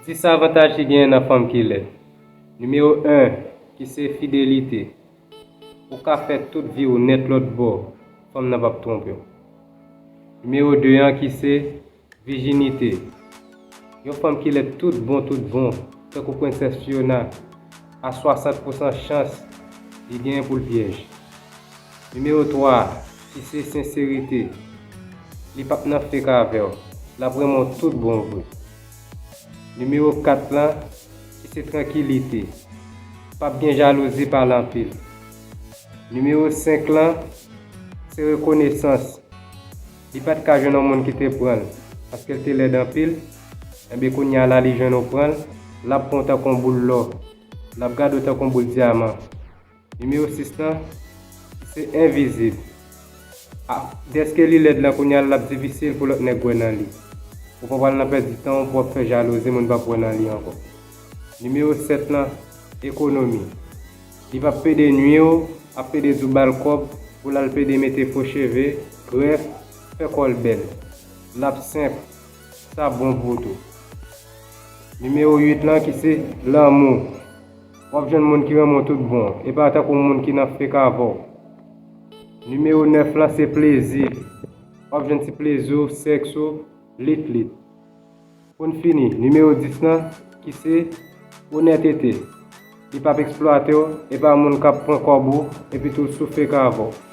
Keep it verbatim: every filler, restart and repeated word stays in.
Dis avantaj ki genyen nan fanm ki lèd. Nimewo en, ki se fidelite. Ou ka fè tout vi w nèt lòt bò, fanm nan p ap twonpe w. Nimewo de an ki se vijinite. Yon fanm ki lèd tout bon tout bon, tankou Prensès Fiona, a swasant pousan chans li genyen pou l vyèj. Nimewo twa, ki se senserite. Li p ap nan fake avè w. L ap renmen w tout bon vre. Nimewo kat lan, ki se trankilite. P ap gen jalouzi pale anpil. Nimewo senk lan, se rekonesans. Li pa t ka jwenn yon moun ki te pran l, paske l te lèd anpil. Enben, kounye a la, li jwenn ou pran l, l ap pran w tankou yon boul lò. L ap gade w tankou yon boul dyaman. Nimewo sis lan, se envizib. A, dèske li lèd lan kounye a, l ap difisil pou lòt nèg wè nan li. Ou pa pral nan pèdi tan w pou w ap fè jalouzi, moun p ap wè nan li ankò. Nimewo sèt lan, ekonomi. Li p ap pede nwi w, ap pede di w ba l kòb pou l al pede mete fo cheve, grèf, fè kò l bèl. L ap senp, sa bon pou tou. Nimewo uit lan ki se lanmou. W ap jwenn moun ki renmen w tout bon, e pa tankou moun ki nan fake avè w. Nimewo nèf lan se plezi. W ap jwenn ti plezi w, sèks ou, lit lit. Pou n fini, nimewo dis lan, ki se onètete. Li p ap eksplwate w, e pa moun k ap pran kòb ou, epi tou sou fake avè w.